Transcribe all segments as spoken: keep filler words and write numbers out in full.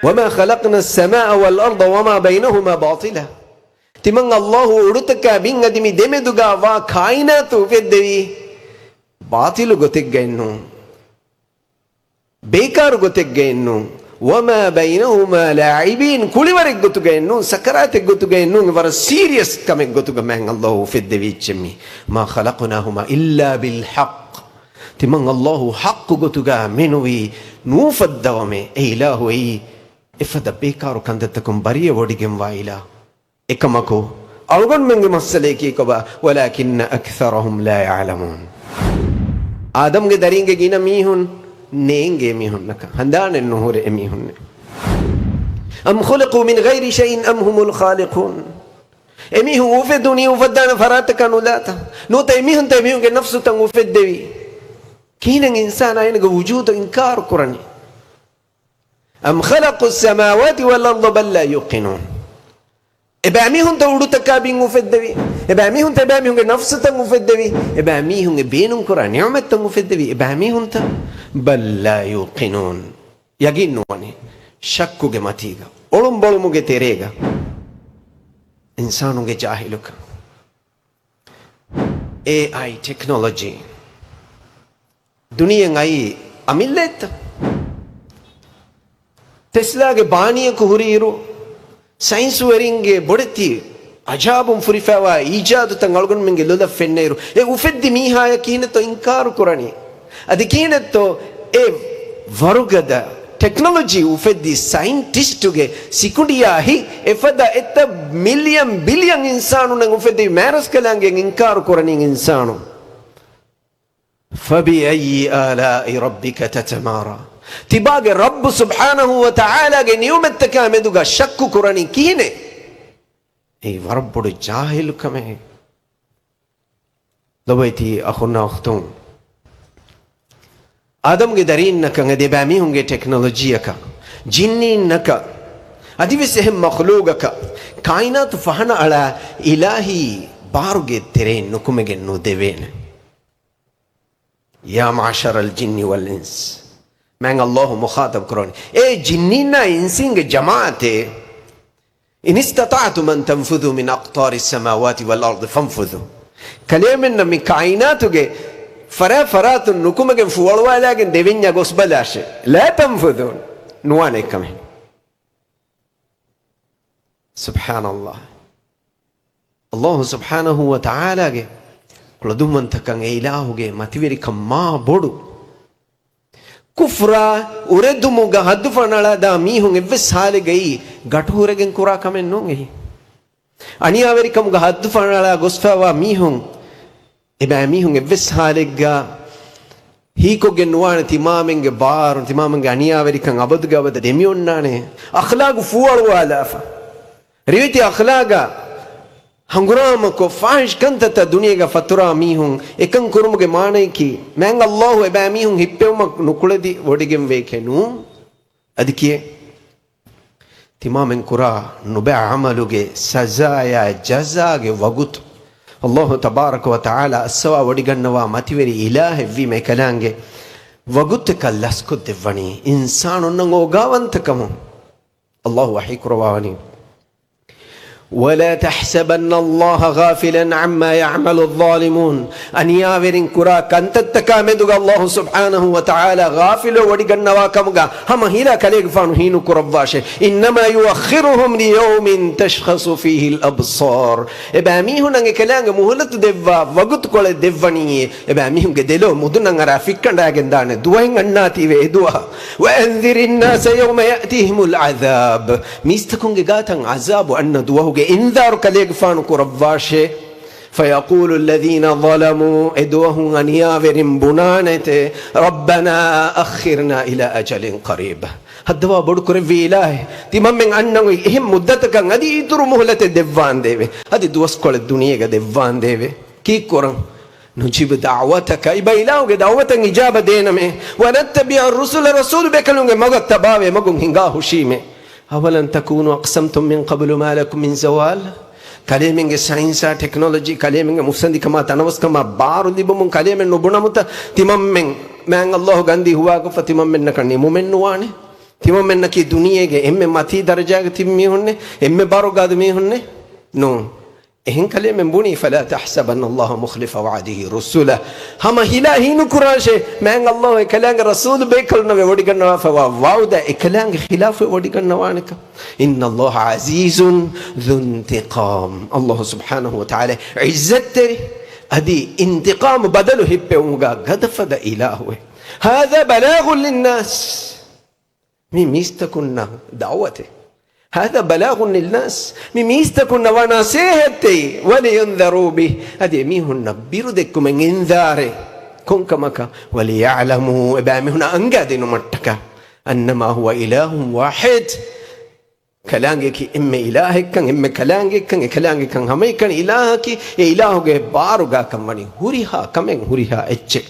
وما خلقنا السماء والأرض وما بينهما باطلا. ތިމަން ﷲ އުޑުތަކާ ބިން އަދި މި ދެމެދުގާ ވާ ކާއިނާތު އުފެއްދެވީ ބާޠިލު ގޮތެއްގައެއްނޫން. ބޭކާރު ގޮތެއްގައެއްނޫން. وما بينهما لاعبين، ކުޅިވަރެއްގޮތުގައެއް ނޫން، ސަކަރާތެއްގޮތުގައެއް ނޫން، ވަރަށް ސީރިއަސް ކަމެއްގޮތުގަ މާތް ﷲ އުފެއްދެވިއްޖެ މި. ما خلقناهما إلا بالحق. ތިމަން ﷲ ޙައްޤު ގޮތުގަ މެނުވީ ނޫފައްދަވަމޭ. އެ އިލާހު އެއީ އެފަދަ ބޭކާރު ކަންތައްތަކުން ބަރީއަށް ވޮޑިގެންވާ އިލާހު. އެކަމަކު، އަޅުގަނޑުމެންގެ މައްސަލައަކީ ކޮބާ؟ ولكن أكثرهم لا يعلمون. އާދަމްގެ ދަރީންގެ ގިނަ މީހުން ނޭނގޭ މީހުންނަކަށް، ހަނދާނެއް ނުހުރޭ އެމީހުންނެއް. أم خلقوا من غير شيء أم هم الخالقون. އެމީހުން އުފެދުނީ އުފައްދާނެ ފަރާތަކަށް ނުލާތަ؟ ނުވަތަ އެމީހުންތަ އެމީހުންގެ ނަފްސުތައް އުފެއްދެވީ؟ ކިހިނެއް އިންސާނާ އޭނަގެ ވުޖޫދު އިންކާރު ކުރަނީ؟ أم خلقوا السماوات والأرض بل لا يوقنون. އެބައިމީހުންތަ އުޑުތަކާ ބިން އުފެއްދެވީ؟ އެބައިމީހުންތަ އެބައިމީހުންގެ ނަފްސުތައް އުފެއްދެވީ؟ އެބައިމީހުން އެ ބޭނުންކުރާ ނިޢުމަތްތައް އުފެއްދެވީ އެބައިމީހުންތަ؟ بل لا يوقنون. ޔަގީން ނުވަނީ. ޝައްކުގެ މަތީގަ، އޮޅުންބޮޅުމުގެ ތެރޭގަ. އިންސާނުންގެ ޖާހިލުކަން. އޭއައި ޓެކްނޮލޮޖީ. ދުނިޔެއަށް އައީ އަމިއްލައެއްތަ؟ ޓެސްލާގެ ބާނީއަކު ހުރިއިރު، ސައިންސުވެރިންގެ ބޮޑެތި އަޖާބުން ފުރިފައިވާ އީޖާދުތައް އަޅުގަނޑުމެންގެ ލޮލަށް ފެންނައިރު، އެ އުފެއްދި މީހާޔަށް ކިހިނެއްތޯ އިންކާރު ކުރަނީ؟ އަދި ކިހިނެއްތޯ އެ ވަރުގަދަ ޓެކްނޮލޮޖީ އުފެއްދި ސައިންޓިސްޓުގެ ސިކުނޑިޔާ ހިތް އެފަދަ އެތައް މިލިއަން ބިލިއަން އިންސާނުންނަށް އުފެއްދި މާތްރަސްކަލާނގެ އިންކާރު ކުރަނީ އިންސާނުން. فبأي آلاء ربك تتمارى. ތިބާގެ ރައްބު ސުބްޙާނަހޫ ވަތަޢާލާގެ ނިޢުމަތްތަކާ މެދުގަ ޝައްކު ކުރަނީ ކިހިނެއް؟ އެއީ ވަރަށް ބޮޑު ޖާހިލުކަމެއް. ލޮބުވެތި އަޚުންނާ އުޚްތުން، އާދަމްގެ ދަރީންނަކަށް އަދި އެބައިމީހުންގެ ޓެކްނޮލޮޖީއަކަށް، ޖިންނީންނަކަށް، އަދިވެސް އެހެން މަޚްލޫގަކަށް، ކާއިނާތު ފަހަނަ އަޅާ އިލާހީ ބާރުގެ ތެރެއިން ނުކުމެގެން ނުދެވޭނެ. يا معشر الجن والإنس. މާތް ﷲ މުޚާޠަބް ކުރަނީ، އޭ ޖިންނީންނާ އިންސީންގެ ޖަމާޢަތޭ، إن استطعتم أن تنفذوا من أقطار السماوات والأرض فانفذوا. ކަލޭމެންނަށް މި ކާއިނާތުގެ ފަރާތް ފަރާތުން ނުކުމެގެން ފޫއަޅުވާލާގެން ދެވެންޏާ ގޮސްބަލާށޭ. لا تنفذون. ނުވާނެ އެކަމެއް. ސުބްޙާނަﷲ. ﷲ ސުބްޙާނަހޫ ވަތަޢާލާގެ ކުޅަދުންވަންތަކަން، އެ އިލާހުގެ މަތިވެރިކަން މާ ބޮޑު. ކުފްރާ އުރެދުމުގަ ހައްދު ފަނަޅާދާ މީހުން އެއްވެސް ހާލެއްގައި ގަޓުހުރެގެން ކުރާ ކަމެއް ނޫން އެއީ. އަނިޔާވެރިކަމުގަ ހައްދު ފަނަޅާ ގޮސްފައިވާ މީހުން އެބައިމީހުން އެއްވެސް ހާލެއްގަ ހީކޮށްގެން ނުވާނެ. ތިމާމެންގެ ބާރު، ތިމާމެންގެ އަނިޔާވެރިކަން އަބަދުގެ އަބަދަށް ދެމިއޮންނާނެ. އަޚްލާގު ފޫއަޅުވާލާފަ، ރިވެތި އަޚްލާގަށް ހަނގުރާމަކޮށް، ފާޙިޝް ކަންތައްތައް ދުނިޔޭގަ ފަތުރާ މީހުން، އެކަން ކުރުމުގެ މާނައަކީ، މާތް ﷲ އެބައިމީހުން ހިއްޕެވުމަށް ނުކުޅެދި ވޮޑިގެންވޭކޭ ނޫން. އަދި ކިޔޭ، ތިމާމެން ކުރާ ނުބައި ޢަމަލުގެ ސަޒާޔާ ޖަޒާގެ ވަގުތު، ﷲ ތަބާރަކަ ވަތަޢާލާ އައްސަވާ ވޮޑިގަންނަވާ މަތިވެރި އިލާހެއްވީމަ އެކަލާނގެ ވަގުތަކަށް ލަސްކޮށްދެއްވަނީ އިންސާނުންނަށް އޯގާވަންތަކަމުން. ﷲ ވަޙީކުރައްވާވަނީ، ولا تحسبن الله غافلا عما يعمل الظالمون. އަނިޔާވެރިން ކުރާ ކަންތައްތަކާ މެދުގަ ﷲ ސުބްޙާނަހޫ ވަތަޢާލާ ޣާފިލު ވޮޑިގަންނަވާ ކަމުގަ ހަމަ ހީލާ ކަލޭގެފާނު ހީނުކުރައްވާށޭ. إنما يؤخرهم ليوم تشخص فيه الأبصار. އެބައިމީހުންނަށް އެކަލާނގެ މުހުލަތު ދެއްވާ ވަގުތުކޮޅެއް ދެއްވަނީ، އެބައިމީހުންގެ ދެލޯ މުދުނަށް އަރާ ފިއްކަނޑާގެން ދާނެ ދުވަހެއް އަންނާތީވެ އެ ދުވަހަށް. وأنذر الناس يوم يأتيهم العذاب. މީސްތަކުންގެ ގާތަށް ޢަޒާބު އަންނަ ދުވަހުގެ އިންޒާރު ކަލޭގެފާނު ކުރައްވާށޭ. فيقول الذين ظلموا، އެ ދުވަހުން އަނިޔާވެރިން ބުނާނެތެ، ربنا أخرنا إلى أجل قريب. ހައްދަވާ ބޮޑު ކުރެއްވި އިލާހެ، ތިމަންމެން އަންނަން އޮތް އެހެން މުއްދަތަކަށް އަދި އިތުރު މުހުލަތެއް ދެއްވާނދޭވެ. އަދި ދުވަސްކޮޅެއް ދުނިޔޭގަ ދެއްވާނދޭވެ. ކީއްކުރަން؟ نجب دعوتك، އިބަ އިލާހުގެ ދަޢުވަތަށް އިޖާބަ ދޭނަމޭ. ونتبع الرسل، ރަސޫލު ބޭކަލުންގެ މަގަށް ތަބާވޭ، މަގުން ހިނގާ ހުށީމޭ. أولم تكونوا أقسمتم من قبل ما لكم من زوال؟ ކަލޭމެންގެ ސައިންސާ ޓެކްނޮލޮޖީ، ކަލޭމެންގެ މުއްސަނދިކަމާ ތަނަވަސްކަމާ ބާރު ލިބުމުން ކަލޭމެން ނުބުނަމުތަ ތިމަންމެން މާތް ﷲ ގަންދީ ހުވާކޮށްފަ ތިމަންމެންނަކަށް ނިމުމެއްނުވާނެ. ތިމަންމެންނަކީ ދުނިޔޭގެ އެންމެ މަތީ ދަރަޖާގަ ތިބި މީހުންނޭ، އެންމެ ބާރުގަދަ މީހުންނޭ. ނޫން. އެހެން ކަލޭމެން ބުނީ، فلا تحسبن الله مخلف وعده رسله. ހަމަ ހިލާ ހީނުކުރާށޭ، މާތް ﷲ އެކަލާނގެ ރަސޫލު ބޭކަލުންނަށް ވެވޮޑިގަންނަވާފަވާ ވަޢުދަށް އެކަލާނގެ ޚިލާފު ވެވޮޑިގަންނަވާނެކަން. إن الله عزيز ذو انتقام. ﷲ ސުބްޙާނަހޫ ވަތަޢާލާ ޢިއްޒަތްތެރި، އަދި އިންތިޤާމު ބަދަލު ހިއްޕެވުމުގަ ގަދަފަދަ އިލާހުއެއް. هذا بلاغ للناس. މި މީސްތަކުންނަށް ދަޢުވަތެއް. هذا بلاغ للناس. މި މީސްތަކުންނަށް ވާ ނަޞޭޙަތެއް. ولينذروا به. އަދި އެމީހުންނަށް ބިރުދެއްކުމެއް، އިންޒާރެއް. ކޮންކަމަކަށް؟ وليعلموا، އެބައިމީހުންނަށް އަންގާދިނުމަށްޓަކާ، أنما هو إله واحد، ކަލާނގެއަކީ އެންމެ އިލާހެއްކަން، އެންމެ ކަލާނގެއްކަން، އެ ކަލާނގެކަން ހަމައެކަނި އިލާހަކީ، އެ އިލާހުގެ ބާރުގާކަން ވަނީ ހުރިހާ ކަމެއް ހުރިހާ އެއްޗެއް.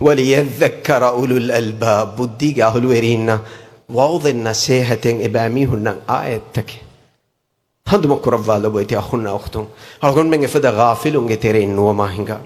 وليذكر أولو الألباب، ބުއްދީގެ އަހުލުވެރީންނަށް ވަޢުޡެއް ނަޞޭޙަތެއް އެބައިމީހުންނަށް އާޔަތްތަކެއް. ހަނދުމަކުރައްވާލަބައިތި އަޚުންނާ އުޚްތުން. އަޅުގަނޑުމެން އެފަދަ ޣާފިލުންގެ ތެރެއިން ނުވަމާ ހިނގާ.